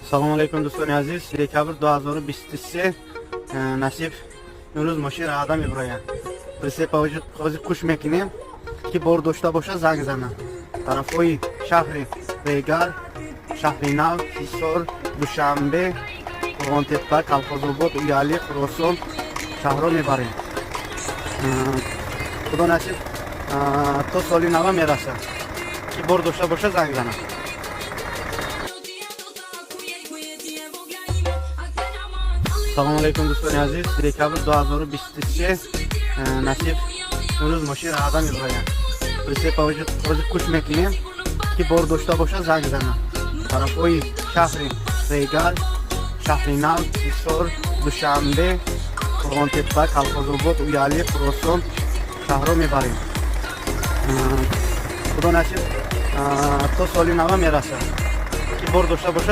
Салом алейкум, дӯстони азиз. Декабр 2023, насиб, имрӯз мошин рада мебирояд. Прицепа ҳозир куш мекунем. Ки бор дошта боша, занг зана. Тарафҳои шаҳри Регар, Шаҳри Нав, Ҳисор, Душанбе, Қурғонтеппа, Калхозобод, Уяли, Хуросон шаҳрҳо мебарем. Худо насиб, то соли нава мерасад. Ки бор дошта боша, занг зана. Салом алейкум, дӯстони азиз. Декабр 2023, насиб, имрӯз мошин рада мебирояд. Прицепа ҳозир куш мекунем. Ки бор дошта боша, занг зана. Тарафҳои шаҳри Регар, Шаҳри Нав, Ҳисор, Душанбе, Қурғонтеппа, Калхозобод, Уяли, Хуросон шаҳрҳо мебарем. Худо насиб, то соли нава мерасад. Ки бор дошта боша.